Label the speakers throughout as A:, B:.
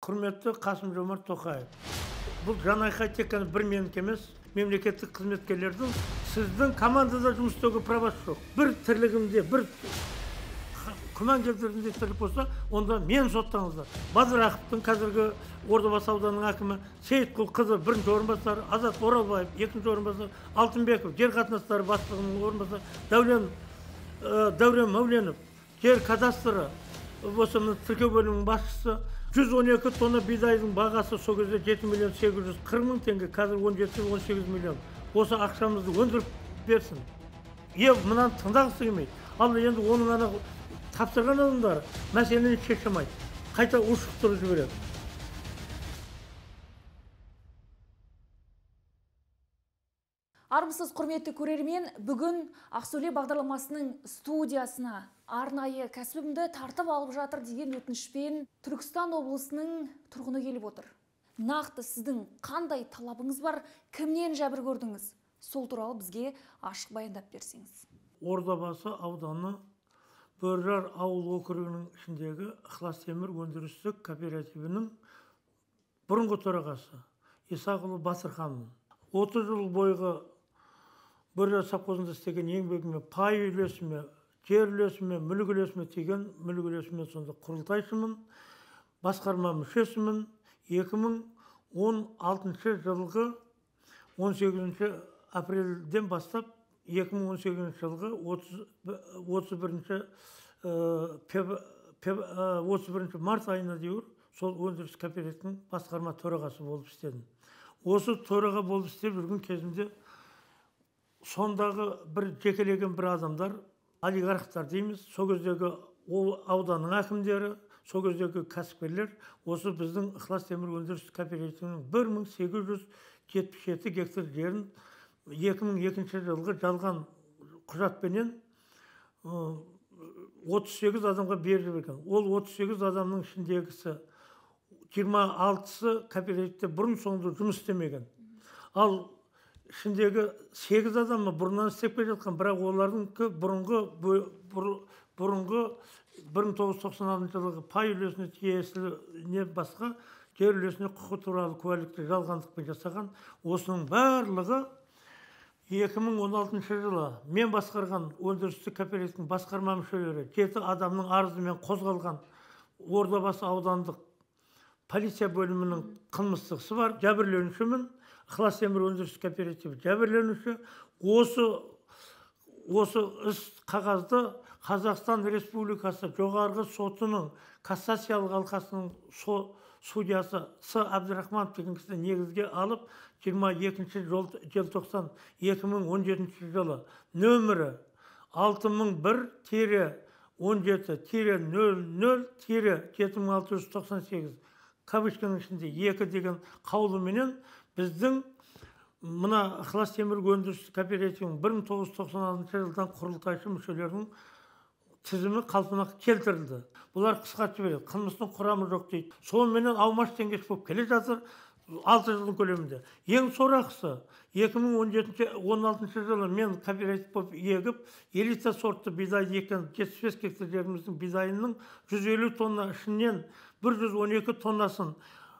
A: Құрметті Қасым-Жомарт Тоқаев, бұл жанайқай тек қана бір менікі емес, мемлекеттік қызметкерлердің сіздің командада жұмыс істеуге правасы жоқ. Бір тірлігімде, бір күмән келтіргендей тірлік болса, онда мен соттаңыздар. Базарақовтың қазіргі Ордабасы ауданының әкімі, Сейітқұл қызы бірінші орынбасары, Азат Оралбаев екінші орынбасары, Алтынбеков жер қатынастары бастығының орынбасары, Дәурен Мәуленов жер кадастры осы тіркеу бөлімінің басшысы. 112 тонна бидайдың бағасы сол кезде 7 миллион 840 мың теңге, қазір 17-18 миллион. Осы ақшамызды өндіріп берсін. Мынаны тыңдағысы келмейді. Ал енді оның ана тапсырған адамдар мәселені шеше алмайды. Қайта ушықтырып жібереді.
B: Армысыз құрметті көрермен, бүгін Ақсөле бағдарламасының студиясына арнайы кәсібімді тартып алып жатыр деген өтінішпен Түркістан облысының тұрғыны келіп отыр. Нақты сіздің қандай талабыңыз бар, кімнен жәбір көрдіңіз? Сол туралы бізге ашық баяндап берсеңіз.
A: Ордабасы ауданы Бөріжар ауыл округінің ішіндегі Ықылас темір өндірістік кооперативінің бұрынғы төрағасы Исақұлы Батырханмын. 30 жыл бойғы Бөріжар совхозында істеген еңбегіме, пай үлесіме, жер үлесіме, мүлік үлесіме тиген мүлік үлесіме сонда құрылтайшымын, басқарма мүшесімін. 2016 жылғы 18 апрельден бастап 2018 жылғы 31 март айына дейін сол өндіріс кооперативінің басқарма төрағасы болып істедім. Осы төраға болып істеп жүрген кезімде сондағы бір жекелеген бір адамдар, олигархтар дейміз, сол кездегі ол ауданның әкімдері, сол кездегі кәсіпкерлер осы біздің Ықылас темір өндіріс кооперативінің 1877 гектар жерін 2002 жылғы жалған құжатпенен 38 адамға беріп жіберген. Ол 38 адамның ішіндегісі 26-сы кооперативте бұрын соңды жұмыс істемеген. Ал ішіндегі 8 адамы бұрыннан істеп келе жатқан, бірақ олардың бұрынғы 1996 жылғы пай үлесіне тиесіліне басқа жер үлесіне құқы туралы куәлікті жалғандықпен жасаған. Осының барлығы 2016 жылы мен басқарған өндірістік кооперативтің басқарма мүшелері 7 адамның арызымен қозғалған Ордабасы аудандық полиция бөлімінің қылмыстық ісі бар. Жәбірленушімін, Ықылас темір өндірістік кооперативі жәбірленуші. Осы іс қағазды Қазақстан Республикасы Жоғарғы Сотының кассациялық алқасының судьясы С. Абдрахманов деген кісіні негізге алып 22 желтоқсан 2017 жылы нөмірі 6001-17-00-7698 кавычканың ішінде 2 деген қаулыменен біздің мына Ықылас темір өндірістік кооперативінің 1996 жылдан құрылтайшы мүшелерінің тізімі қалпына келтірілді. Бұлар қысқартып жібереді, қылмыстың құрамы жоқ дейді. Сонымен аумаш теңгеш болып келе жатыр 6 жылдың көлемінде. Ең сорақысы 2016 жылы мен кооператив болып егіп, элита сортты бидайды еккен 75 гектар жеріміздің бидайының 150 тонна ішінен 112 тоннасын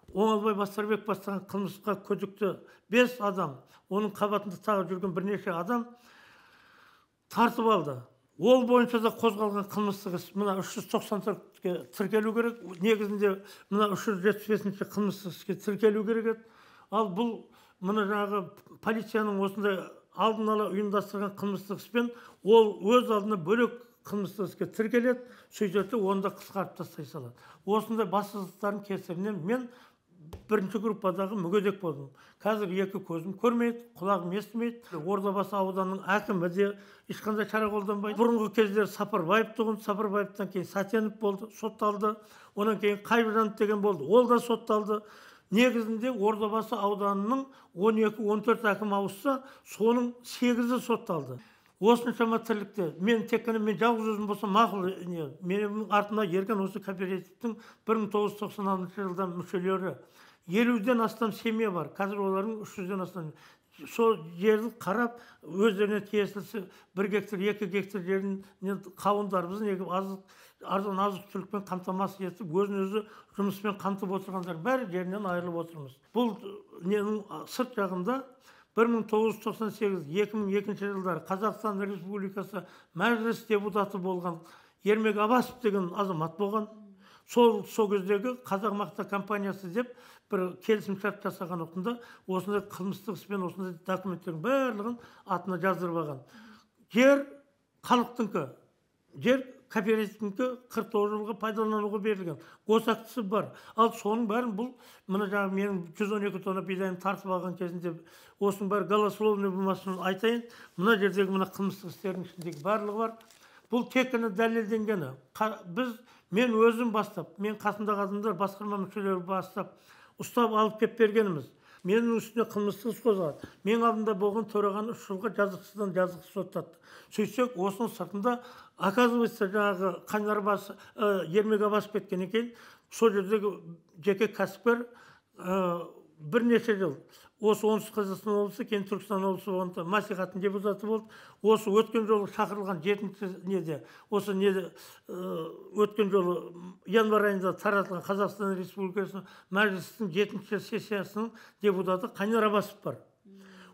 A: Оңалбай Басарбек бастаған қылмысқа күдікті 5 адам, оның қабатында тағы жүрген бірнеше адам тартып алды. Ол бойынша да қозғалған қылмыстық іс мына 394-ке тіркелу керек, негізінде мына 375-ші қылмыстық іске тіркелу керек еді. Ал бұл мына жаңағы полицияның осындай алдын ала ұйымдастырған қылмыстық іспен ол өз алдына бөлек қылмыстық іске тіркеледі, сөйтеді оны да қысқартып тастай салады. Осындай бассыздықтардың кесірінен мен бірінші группадағы мүгедек болдым. Қазір екі көзім көрмейді, құлағым естімейді. Ордабасы ауданының әкімі де ешқандай шара қолданбайды. Бұрынғы кездері Сапарбаев тұғын, Сапарбаевтан кейін Сәтенов болды, сотталды. Онан кейін Қайбжанов деген болды, ол да сотталды. Негізінде Ордабасы ауданының 12-14 әкім ауысса, соның 8-і сотталды. Осыншама тірлікте мен тек қана мен жалғыз өзім болсам мақұл, менің артымда ерген осы кооперативтің 1996 жылдан мүшелері 50-ден астам семья бар. Қазір олардың 300-ден астам. Сол жерді қарап, өздеріне тиесілісі 1 гектар, 2 гектар жерінен қауындарымызды егіп, арзан азық-түлікпен қамтамасыз етіп, өзін өзі жұмыспен қамтып отырғандар бәрі жерінен айырылып отырмыз. Бұл ненің сырт жағында 1998-2002 жылдары Қазақстан Республикасы Мәжіліс депутаты болған Ермек Абасов деген азамат болған. Сол кездегі Қазақ мақта компаниясы деп бір келісімшарт жасаған уақытында осындай қылмыстық іспен осындай документтердің барлығын атына жаздырып алған. Жер халықтыңкі, жер кооперативтікі 49 жылға пайдалануға берілген. Госактісі бар. Ал соның бәрін бұл мына жаңағы менің 112 тонна бидайын тартып алған кезінде осының бәрі голословный болмасын айтайын. Мына жердегі мына қылмыстық істердің ішіндегі барлығы бар. Бұл тек қана дәлелденгені. Мен өзім бастап, мен қасымдағы адамдар, басқарма мүшелері бастап, ұстап алып кеп бергеніміз. Менің үстіне қылмыстық іс қозғалды. Менің алдымда болған төрағаны 3 жылға жазықсыздан жазықсыз соттатты. Сөйтсек, осының сыртында, оказывается, жаңағы Қайнарбас, Ермек Абасов кеткеннен кейін, сол жердегі жеке кәсіпкер бірнеше жыл осы Оңтүстік Қазақстан облысы, кейін Түркістан облысы болғанда мәслихаттың депутаты болды. Осы өткен жолы шақырылған жетінші неде, осы неде өткен жолы январь айында таратылған Қазақстан Республикасының Мәжілісінің 7-ші сессиясының депутаты Қайнар Абасов бар.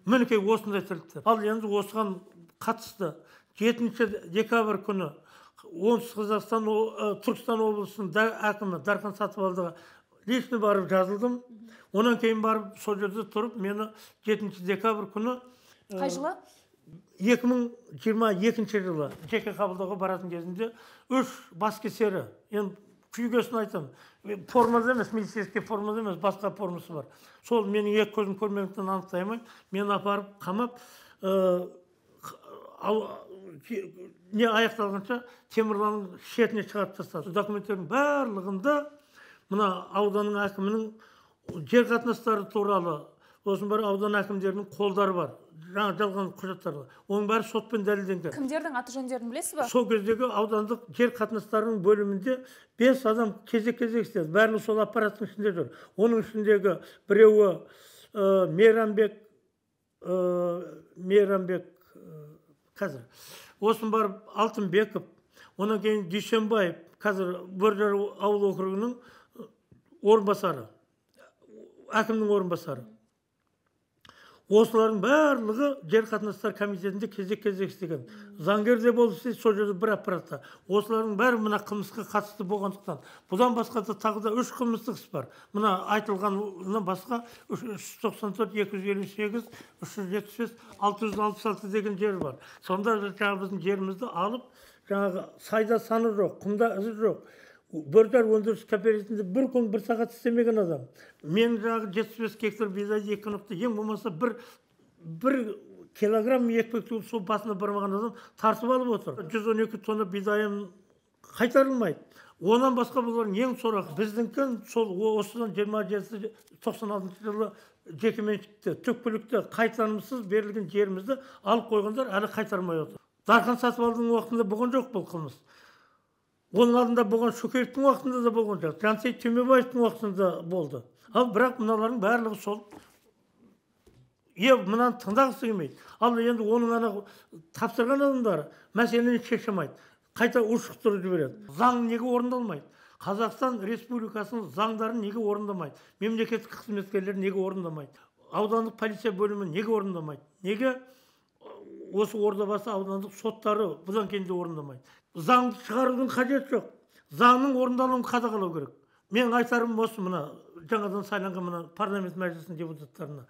A: Мінекей осындай тірліктер. Ал енді осыған қатысты 7 декабрь күні Оңтүстік Қазақстан, Түркістан облысының әкімі Дархан Сатыбалдыға лично барып жазылдым. Онан кейін барып сол жерде тұрып, мені 7 декабрь күні
B: қай жылы?
A: 2022 жылы жеке қабылдауға баратын кезінде 3 баскесері, енді күйгесін айтамын, формада емес, милицейский формада емес, басқа формасы бар. Сол менің екі көзім көрмегендіктен анықтай алмаймын. Мені апарып қамап, не аяқталғанша Темірланның шетіне шығарып тастады. Документтердің барлығында мына ауданның әкімінің жер қатынастары туралы, осының бәрі аудан әкімдерінің қолдары бар, жаңа жалған құжаттар бар. Оның бәрі сотпен дәлелденген.
B: Кімдердің аты жөндерін білесіз ба?
A: Сол кездегі аудандық жер қатынастарының бөлімінде 5 адам кезек-кезек істеді. Барлығы сол аппараттың ішінде жүр. Оның ішіндегі біреуі Мейрамбек, қазір. Осын барып Алтынбеков, онан кейін Дүйсенбаев, қазір Бөржар ауыл округінің орынбасары, әкімнің орынбасары. Осылардың барлығы жер қатынастар комитетінде кезек-кезек істеген. Заңгер де болып істейді, сол жерде бір аппаратта. Осылардың бәрі мына қылмысқа қатысты болғандықтан. Бұдан басқа да тағы да 3 қылмыстық іс бар. Мына айтылғаннан басқа 394, 258, 375, 666 деген жер бар. Сонда жаңағы біздің жерімізді алып, жаңағы сайда саны жоқ, құмда ізі жоқ. Бөржар өндіріс кооперативінде бір күн бір сағат істемеген адам. Мен жаңағы 75 гектар бидай 2 нүкте, ең болмаса бір килограмм екпек түгіл сол басына бармаған адам тартып алып отыр. 112 тонна бидайым қайтарылмайды. Онан басқа бұлардың ең сорақы біздіңкі сол осыдан 27-96 жылы жекеменшікті, түпкілікті қайтарымсыз берілген жерімізді алып қойғандар әлі қайтармай отыр. Дархан Сатыбалдының уақытында болған жоқ бұл қылмыс. Оның алдында болған Шөкеевтің уақытында да болған жоқ, Жансейіт Түймебаевтың уақытында болды. Ал бірақ мыналардың барлығы сол мынаны тыңдағысы келмейді. Ал енді оның ана тапсырған адамдары мәселені шеше алмайды, қайта ушықтырып жібереді. Заң неге орындалмайды? Қазақстан Республикасының заңдарын неге орындамайды? Мемлекеттік қызметкерлер неге орындамайды? Аудандық полиция бөлімі неге орындамайды? Неге осы Ордабасы аудандық соттары бұдан кейін де орындамайды? Заңды шығарудың қажеті жоқ. Заңның орындалуын қадағалау керек. Мен айтарым осы мына жаңадан сайланған мына парламент мәжілісінің депутаттарына.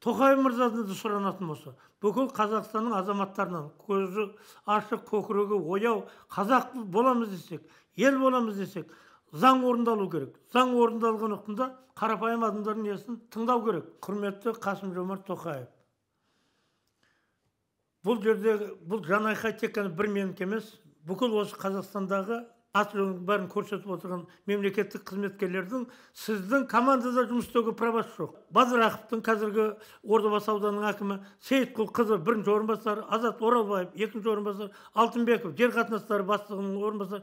A: Тоқаев мырзадан да сұранатыным осы. Бүкіл Қазақстанның азаматтарынан көзі ашық, көкірегі ояу, қазақ боламыз десек, ел боламыз десек, заң орындалу керек. Заң орындалған уақытында қарапайым адамдардың несін тыңдау керек. Құрметті Қасым-Жомарт Тоқаев. Бұл жерде бұл жанайқай тек қана бір менікі емес, бүкіл осы Қазақстандағы аты жөнін бәрін көрсетіп отырған мемлекеттік қызметкерлердің сіздің командада жұмыс істеуге правасы жоқ. Базарақовтың қазіргі Ордабасы ауданының әкімі, Сейітқұл қызы бірінші орынбасары, Азат Оралбаев екінші орынбасары, Алтынбеков жер қатынастары бастығының орынбасары,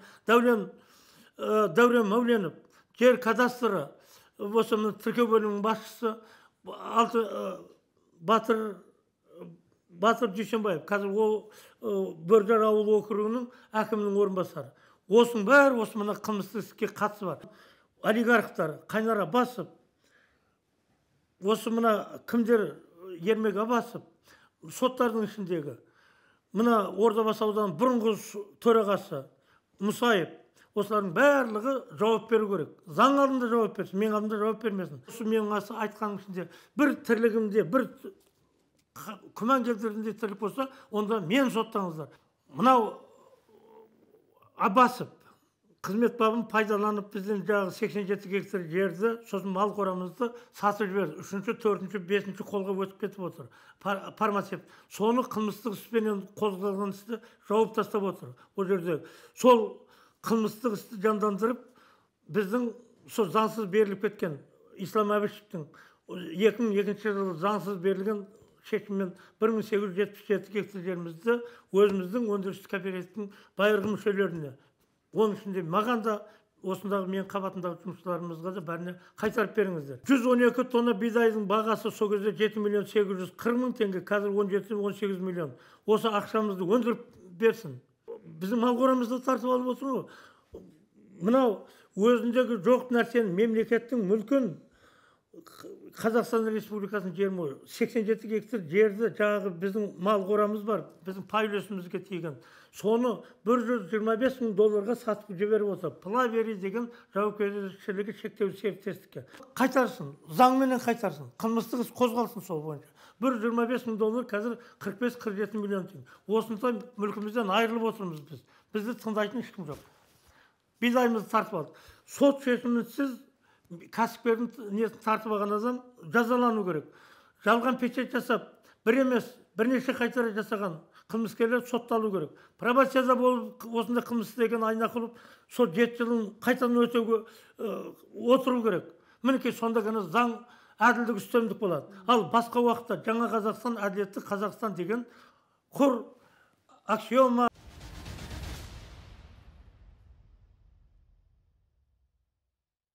A: Дәурен Мәуленов жер кадастры осы мына тіркеу бөлімінің басшысы, Батыр Батыр Дүйсенбаев, қазір ол Бөржар ауыл округінің әкімінің орынбасары. Осының бәрі осы мына қылмыстық іске қатысы бар. Олигархтар Қайнар Абасов, осы мына кімдер, Ермек Абасов, соттардың ішіндегі мына Ордабасы ауданының бұрынғы төрағасы Мұсаев, осылардың барлығы жауап беру керек. Заң алдында жауап берсін, менің алдымда жауап бермесін. Осы менің айтқаным ішінде бір тірлігімде, бір күмән келтіргендей тірлік болса, онда мен соттаңыздар. Мынау Абасов қызмет бабын пайдаланып бізден жаңағы 87 гектар жерді, сосын мал қорамызды сатып жіберді. 3-ші, 4-ші, 5-ші қолға өтіп кетіп отыр. Фармацевт. Соны қылмыстық іспенен қозғалған істі жауып тастап отыр. Ол жерде сол қылмыстық істі жандандырып, біздің сол заңсыз беріліп кеткен Ислам Әбішевтің 2002 жылы заңсыз берілген шешіммен 1877 гектар жерімізді өзіміздің өндірістік кооперативтің байырғы мүшелеріне, оның ішінде маған да, осындағы менің қабатымдағы жұмысшыларымызға да бәріне қайтарып беріңіздер. 112 тонна бидайдың бағасы сол кезде 7 миллион 840 мың теңге, қазір 17-18 миллион. Осы ақшамызды өндіріп берсін. Біздің мал қорамызды тартып алып отыр ғой. Мынау өзіндегі жоқ нәрсені, мемлекеттің мүлкін, Қазақстан Республикасының жерін ғой, 87 гектар жерді жаңағы біздің мал қорамыз бар, біздің пай үлесімізге тиген. Соны 125 мың долларға сатып жіберіп отыр. Плавери деген жауапкершілігі шектеулі серіктестікке. Қайтарсын, заңменен қайтарсын, қылмыстық іс қозғалсын сол бойынша. 125 мың доллар қазір 45-47 миллион теңге. Осындай мүлкімізден айырылып отырмыз біз. Бізді тыңдайтын ешкім жоқ. Бидайымызды тартып алды. Сот шешімінсіз кәсіпкердің несін тартып алған адам жазалану керек. Жалған печать жасап, бір емес, бірнеше қайтара жасаған қылмыскерлер сотталу керек. Пробацияда болып осындай қылмыс істеген Айнақұлов сол 7 жылын қайтадан өтеуге отыру керек. Мінекей сонда ғана заң, әділдік, үстемдік болады. Ал басқа уақытта Жаңа Қазақстан, әділетті Қазақстан деген құр аксиома.